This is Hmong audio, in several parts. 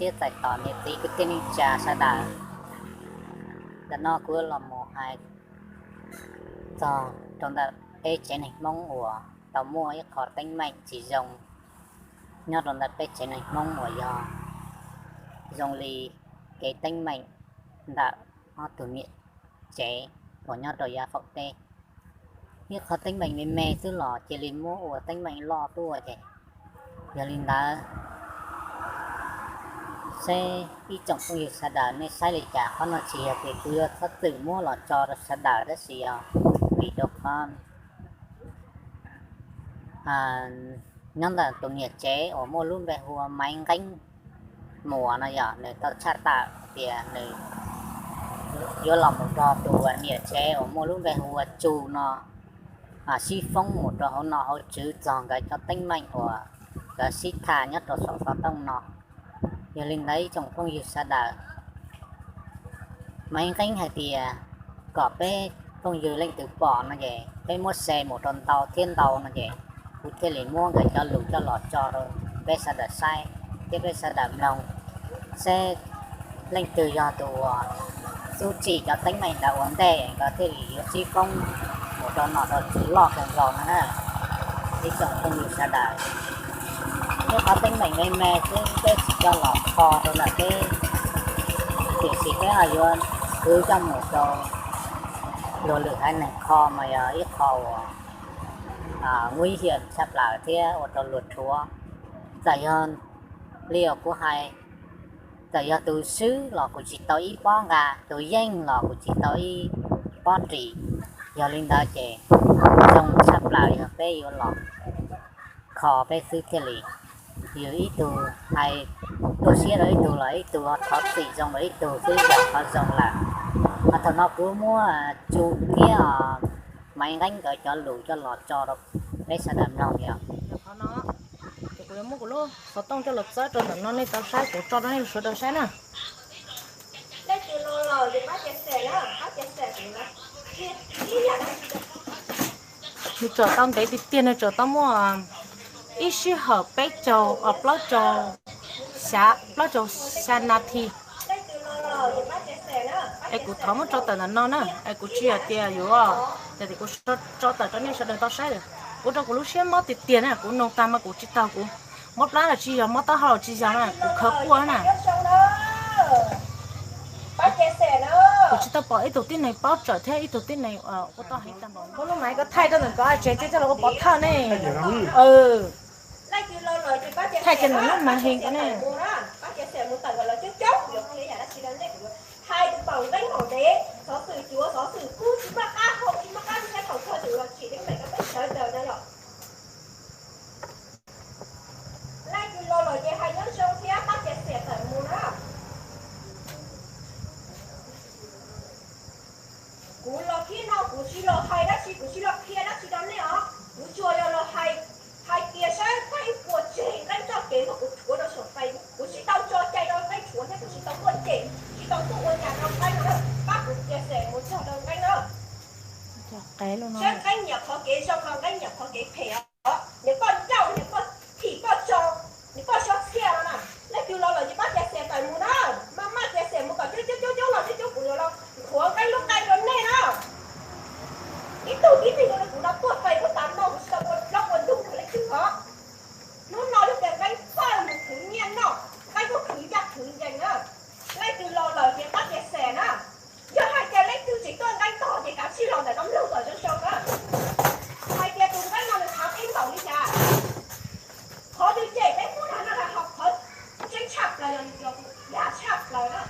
Thiab txais tos niam txiv kwv tij neej tsa sawv daws, ntawm no kuv los mus hais txog rau ntawm peb tsev neeg Hmoob uas tau muaj ib qho teeb meem tsis zoo nyob rau ntawm peb tsev neeg Hmoob uas yog zoo li kev teeb meem ntawm ob tug niam tsev uas nyob rau yav qaum teb. Ib qho teeb meem me me xwb los cia li muab ua teeb meem loj tuaj ces, yog li ntawd seb ib tsoom phooj ywg sawv daws nej saib li cas, qhov no tsis yog tias kuv yuav txhob txwm muab los tso rau sawv daws tab sis yog vim rau qhov nyob ntawm tus niam tsev uas muaj lub npe hu ua Maiv Nqeeb Muas no yog nws tau tshaj tawm tias nws yuav los mus nrog tus niam tsev uas muaj lub npe hu ua Tsu no sib foob mus rau hauv nom hauv tswv txog nkawd cov teeb meem uas nkawd sib tham nyob rau saum xov tooj no. Yog li ntawd ib tsoom phooj ywg sawv daws, Maiv Nqeeb hais tias kom peb phooj ywg leej twg pom no ces peb muab share mus rau ntau thiab ntau no ces kuv thiaj li muab nkawd cov lus coj los tso rau peb sawv daws saib thiab peb sawv daws mloog, seb leej twg yog tus uas xub tsim cov teeb meem ntawd ua ntej nkawd thiaj li yuav sib foob mus rau nom rau tswv loj kawg nkaus no na. Ib tsoom phooj ywg sawv daws, ib qhov teeb meem me me xwb peb tsis coj los kho rau ntawm peb, tiam sis peb ho yuav kwv coj mus rau luag lwm haiv neeg kho mas yog ib qho uas nguy hiểm tshaj plaws thiab ua rau luag rhuav. Txawm yog li uas kuv hais, txawm yog tus swb los kuv tsis tau ib pob nqa, tus yeej los kuv tsis tau ib pob ris. Yog li ntawd ces zoo tshaj plaws yog peb yuav los kho peb xwb thiaj li, yus ib tug hais tu siab rau ib tug los ib tug thov txim zoo rau ib tug xwb yog qhov zoo lawm. Ho thaum no kuv muab Tsu thiab Maiv Nqeeb nkawd cov lus coj los tso rau peb sawv daws mloog yog. Qhov no ces kuv yuav muab kuv lub xov tooj coj los txawb rau ntawm no nej tau saib, kuv tso rau nej sawv daws saib na. Nws tseem tau ntev tiag tiag, nws tseem tau muaj ib sij hawm peb caug, plaub caug, xya, plaub caug xya nas this. Es kuv thov muab tso tawm ntawm no na, es kuv tsis hais tias yuav, yog tias kuv tso tawm rau nej sawv daws tau saib lawm, ua rau kuv lub siab mob tiag tiag na, kuv noog tag mas kuv tsis taug, kuv mob plab los tsis yog, mob taub hau los tsis yog na, kuv khawv quaj na. Kuv tsis tau pom ib tug tib neeg paub tsawm thiab ib tug tib neeg ua tau heev tag npaum. Muab lub maiv ko thaij rau ntawm ko tsev, coj los ua pov thawj ne. Thaij kiag ntawm lub maiv heev ko ne. Hais tus paus nqeeb maum dev, xov xwm cuav xov xwm kub tsis muaj qab hau tsis muaj qab thiab thaum kawg tus los tsim teeb meem rau peb sawv daws na yom. Leej twg los lawm ces hais nyob zoo thiab pab cia xiam tawm mus na. Kuv los thiab no kuv tsis los hais dab tsi, kuv tsis los qhia dab tsi rau nej os. Kuv tsuas yog los hais, hais tias saib Nqeeb puas tseg Nqeeb txoj kev muab kuv rhuav rau saum Facebook. Kuv tsis tau tso cai rau Nqeeb rhuav thiab kuv tsis tau tuaj cem, tsis tau tuaj ua cas rau Nqeeb na. Pab kuv cia xiam mus txog rau Nqeeb na. Saib Nqeeb nyiam qhov kev zoo los Nqeeb nyiam qhov kev phem os. Niam poj ncauj, niam poj thim poj tso, niam poj xyob txhiaj no na. Leej twg los lawm ces pab cia xiam tawm mus na. Maj maj cia xiam mus kom coob coob coob coob los coob coob kuv yuav los qhuav Nqeeb lub qe rau nej na. Ib tug tib neeg rau kuv no tuaj Facebook tas no kuv tsis tau ua plaub ua ntug rau leej twg os. Hnub no yog tias Nqeeb txawj mus khwv nyiaj noj, Nqeeb kuj khwv ncaj khwv ncees na. Leej twg los lawm ces pab cia xiam na. Yog hais tias leej twg tseem tuaj Nqeeb tog ces kav tsij los ntawm no mloog kom zoo zoo na. Hais tias tus Nqeeb no nws khav qhib npaum li cas, qhov twg cem peb muab dag noj dag haus, qhov tseeb tshaj plaws yog nws cov dag tshaj plaws na.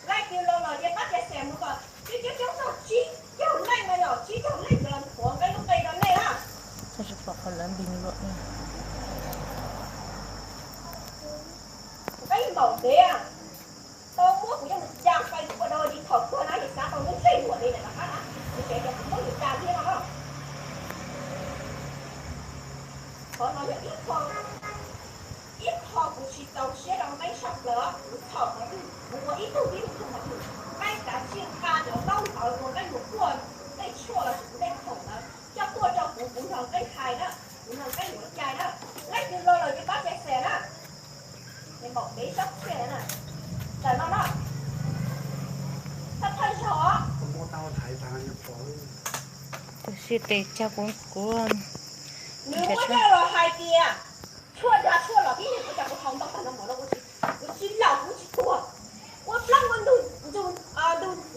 Leej twg los lawm ces pab cia xiam mus kom coob coob coob txog tsib caug leej no yog tsib caug leej los qhuav Nqeeb lub qe rau nej na. Nqeeb maum dev, tau muab kuv coj mus cas fais ua dog dig thaum kawg na, yus xav tau lub ntsej muag dev ntawm rov qab na, kuv tseem tias kuv muab yus cas thiab no. Qhov no yog ib qho, ib qho kuv tsis txaus siab rau Nqeeb tshaj plaws, kuv txhom qhov twg, kuv ua ib tug tib neeg txhua qhov twg, Nqeeb kav tsij nqa cov ntaub ntawv uas Nqeeb mus quaj tej tshuaj los sis kuv tej khoom ntawd coj tuaj rau kuv, kuv nrog Nqeeb hais na, kuv nrog Nqeeb yuav cai na. Leej twg los lawm ces pab cia xiam na. Npaum kev sab txhiaj na, ntawm no na, thawj thawj zaug. Tab sis tes cog kuv, kuv Nws muab coj los hais tias tshuaj dag tshuaj los tib neeg kuv cas kuv haus ntau tag no mov no kuv tsis, kuv tsis laus kuv tsis tuag. Ua plaub ua ntug, ntug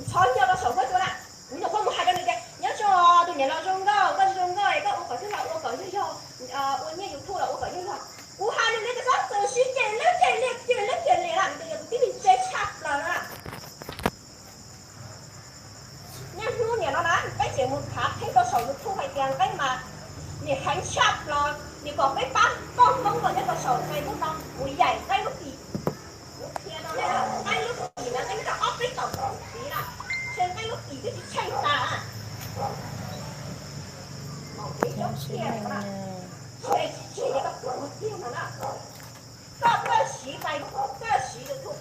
ntxhov nyo rau saum huab cua na. Kuv nyuam qhuav mus hais rau nws tias nyob zoo tus niam laus zoo nkauj, koj zoo nkauj es koj ua kom twg los ua kom yog yog, ua nyiaj YouTube los ua kom yog yog. Kuv hais nws li tias txhob txwm sib ceg leb ceg liaj ceg leb ceg liaj na, nws tias yog tus tib neeg ntse tshaj plaws na. Niaj hnub niam no na peb tseem mus khav theeb rau saum YouTube hais tias Nqeeb mas niam heev tshaj plaws, niam kom peb pab poj Hmoob los nyob rau saum Facebook no mus yaim Nqeeb lub tim. Kuv qhia rau nej, Nqeeb lub tim na Nqeeb muab rau ob peb tawm ntxiv na, ntshe Nqeeb lub tim twb tsis tsheej tas. Tseg tsis tseg koj tuav tiag no na. Koj txawj siv Facebook, koj txawj siv YouTube,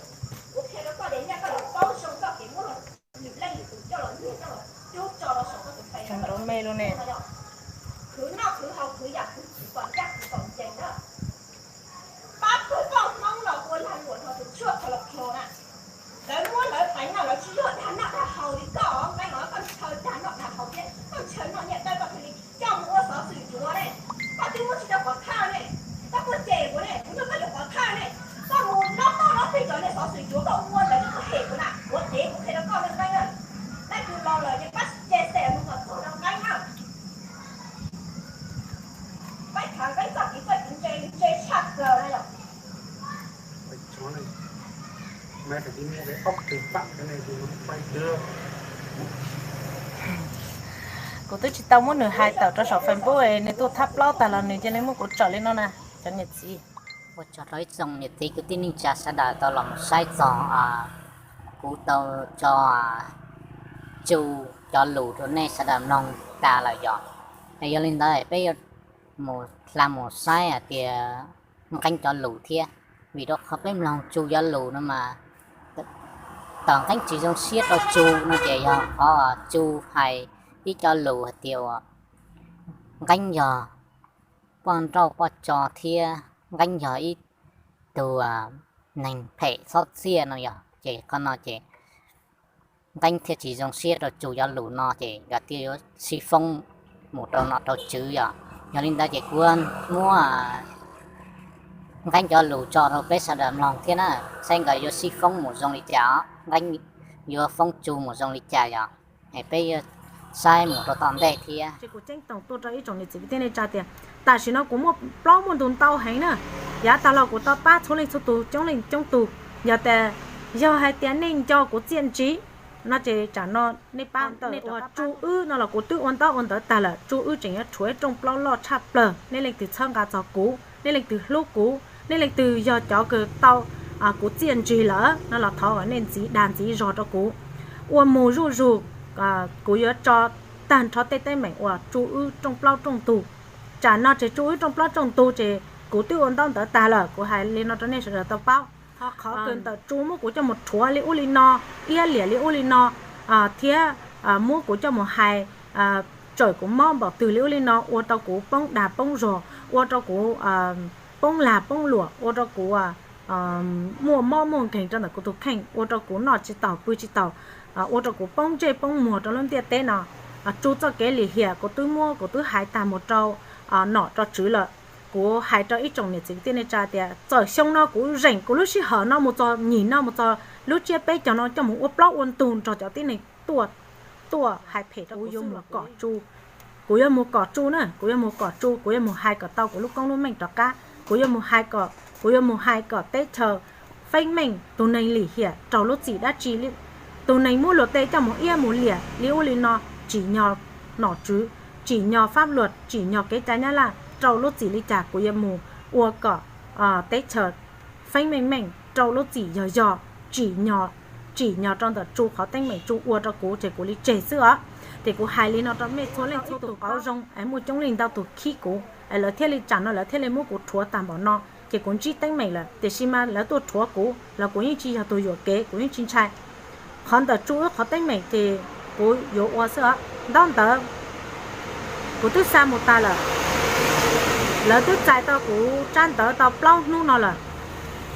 kuv qhia rau koj tias nyaj koj yuav paub zoo txoj kev muab lwm leej lwm tus coj los nyiag coj los cub tso rau saum koj tus Facebook no. Khwv noj khwv haus khwv yam khwv txwv kom ncaj khwv kom ncees na. Pab pawg poj Hmoob los ua lag luam rau tus tshuaj kho los kho na. Lawv muab lawv teev no lawv tsis yog dag noj dag haus li koj, Nqeeb os, koj ntshaw dag noj dag haus thiab koj ntshaw noj nyiaj dawb koj thiaj li coj mus ua xov xwm cuav ne. Koj twb muab tsis tau pov thawj ne, koj tuaj cem kuv ne, kuv nrog koj yuav pov thawj ne. Koj mus lob toj lob peg cov niag xov xwm cuav koj ua ntawd koj hem kuv na, ua dev kuv qhia rau koj Nqeeb na. Leej twg los lawm ces pab share mus kom txog rau Nqeeb na. Peb khav Nqeeb txoj kev txawj kev ntse ntse tshaj plaws na yom. Kuv twb tsis tau muab nws hais tawm rau saum Facebook, nws tuaj thab plaub tag los nws cia li muab kuv tsawm li no na, cov niam txiv. Ua tsaug rau ib tsoom niam txiv kwv tij neej tsa sawv daws tau los mus saib txog kuv tau tso Tsu cov lus rau nej sawv daws mloog tas lawm yom. Es yog li ntawd peb yuav mus hla mus saib hais tias Nqeeb cov lus thiab, vim rau qhov peb mloog Tsu cov lus no mas thaum Nqeeb tsis zoo siab rau Tsu no ces yog qhov Tsu hais ib co lus hais tias uas Nqeeb yog poj nrauj poj tso thiab Nqeeb yog ib tug neeg phem txhob txiaj no yog, ces qhov no ces Nqeeb thiaj tsis zoo siab rau Tsu cov lus no ces nkawd thiaj yuav sib foob mus rau nom rau tswv yom. Yog li ntawd ces kuv muab Nqeeb cov lus tso rau peb sawv daws mloog thiab na, saib nkawd yuav sib foob mus zoo li cas, Nqeeb yuav foob Tsu mus zoo li cas yom. Es peb yuav saib mus rau tom ntej thiab. Kuv ceeb toom tuaj rau ib tsoom niam txiv kwv tij neej tsa tias tam sim no kuv muaj plaub muaj ntug ntau heev na, yav tag los kuv tau pab txhua leej txhua tus coob leej coob tus. Yog tias, yog hais tias nej nco kuv txiaj ntsig no ces tsam no nej pab ntawm ua Tsu wb no los kuv twb ua ntaub ua ntawv tag lawm. Tsu wb tseem yuav tshuav ib rooj plaub loj tshaj plaws. Nej leej twg txhawb nqa txog kuv, nej leej twg hlub kuv, nej leej twg yog cov kws tau kuv txiaj ntsig lawm no los thov kom nej ntxiv dag ntxiv zog rau kuv. Ua mus zuj zus, kuv yuav tso tag nrho tej teeb meem uas Tsu wb rooj plaub rooj ntug. Tsam no ces Tsu wb rooj plaub rooj ntug ces kuv twb ua ntaub ntawv tag lawm, kuv hais li no rau nej sawv daws tau paub. Qhov kws ntawm Tsu muab kuv coj mus rhuav li ub li no, iab liam li ub li no, thiab muab kuv coj mus hais tsawm kuv mob npaum twg li ub li no, ua rau kuv poob dag poob zog, ua rau kuv poob lag poob luam, ua rau kuv muaj mob muaj nkeeg rau ntawm kuv tus kheej, ua rau kuv noj tsis taus pw tsis taus, ua rau kuv poob ntsej poob muag rau lub ntiaj teb no. Tsu txoj kev lim hiam kuv twb muab kuv twb hais tag mus rau nom rau tswv lawm. Kuv hais rau ib tsoom niam txiv kwv tij neej tsa tias txawm xyoo no kuv zeem kuv lub sij hawm no mus txog nyim no mus txog lub tsiab peb caug no coj mus ua plaub ua ntug nrog cov tib neeg tuaj, tuaj hais phem rau kuv, kuv yuav mus kom Tsu na, kuv yuav mus kom Tsu, kuv yuav mus hais kom tau kuv lub koob lub meej rov qab, kuv yuav mus hais kom, kuv yuav mus hais kom teb chaws feeb meej tus neeg lim hiam raug lub txim dab tsi, tus neeg muab luag tej coj mus iab mus liam li ub li no, tsim nyog nom tswv, tsim nyog fab luam, tsim nyog kev cai nyab laj raug lub txim li cas, kuv yuav mus ua kom teb chaws feeb meej meej raug lub txim yog yog, tsim nyog, tsim nyog rau ntawm Tsu qhov teeb meem Tsu ua rau kuv ces kuv li tseg xwb os. Ces kuv hais li no rau mej txhua leej txhua tus, qauv zoo es muaj coob leej ntau tus khib kuv es lawv thiaj li tsam no lawv thiaj li muab kuv rhuav tag npaum no, ces kuv ntsib teeb meem lawm. Tiam sis mas lawv tuaj rhuav kuv los kuv yeej tsis yog tus yuam kev, kuv yeej tsis ntshai. Qhov ntawm Tsu wb qhov teeb meem ces kuv yuav ua xwb os. Ntaub ntawv kuv twb xa mus tas lawm, lawv twb txais tau kuv tsab ntawv tau plaub hnub no lawm.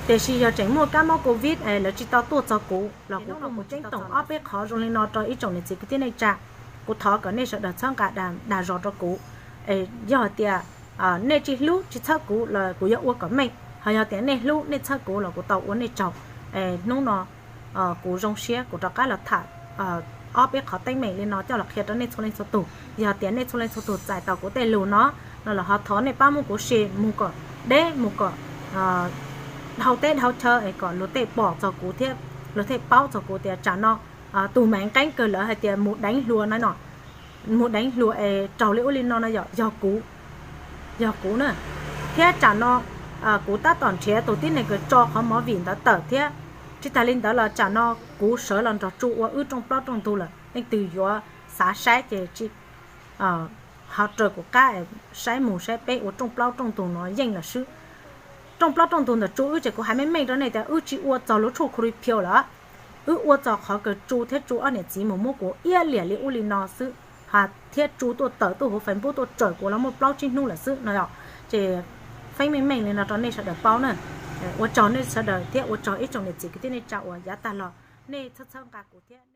Tiam sis yog tseem muaj kab mob covid es lawv tsis tau tuaj txog kuv los kuv kuj mus ceeb toom ob peb qhov zoo li no rau ib tsoom niam txiv kwv tij neej tsa. Kuv thov kom nej sawv daws txhawb nqa dag zog rau kuv. Yog tias nej tsis hlub tsis txhawb kuv los kuv yuav ua kom meej, ho yog tias nej hlub nej txhawb kuv los kuv tau ua nej tsaug. Hnub no kuv zoo siab kuv rov qab los tham ob peb qhov teeb meem li no coj los qhia rau nej txhua leej txhua tus. Yog tias nej txhua leej txhua tus txais tau kuv tej lus no, no los ho thov nej pab muab kuv share mus kom deb, mus kom dhau teb dhau chaw es kom luag tej pom txog kuv thiab luag tej paub txog kuv tias tsam no tus Maiv Nqeeb kawg lawv hais tias mus deev hluas no, mus deev hluas es raug li ub li no no yog, yog kuv, yog kuv na. Thiab tsam no kuv tab tom nrhiav tus tib neeg kws tso qhov movie ntawd tawm thiab. Tsis tas li ntawd los tsam no kuv sawv los nrog Tsu ua wb rooj plaub rooj ntug lawm, leej twg yuav xav saib ces tsis ho raws kuv qab saib mus saib peb ua rooj plaub rooj ntug no yeej lawm xwb. Rooj plaub rooj ntug ntawm Tsu wb ces kuv hais meej meej rau nej tias wb tsis ua txog lub tshuaj khu ri phiu lawm. Wb ua txog qhov kws Tsu thiab Tsu ob niam txiv mus muab kuv iab liam li ub li no xwb, ha thiab Tsu tuaj tawm tuaj hauv Facebook tuaj tsawm kuv los muaj plaub tsib hnub lawm xwb no yom. Ces feeb meej meej li no rau nej sawv daws paub na. Ua tsaug nej sawv daws thiab ua tsaug ib tsoom niam txiv kwv tij neej tsa uas yav tag los nej txhawb txhawb nqa kuv thiab.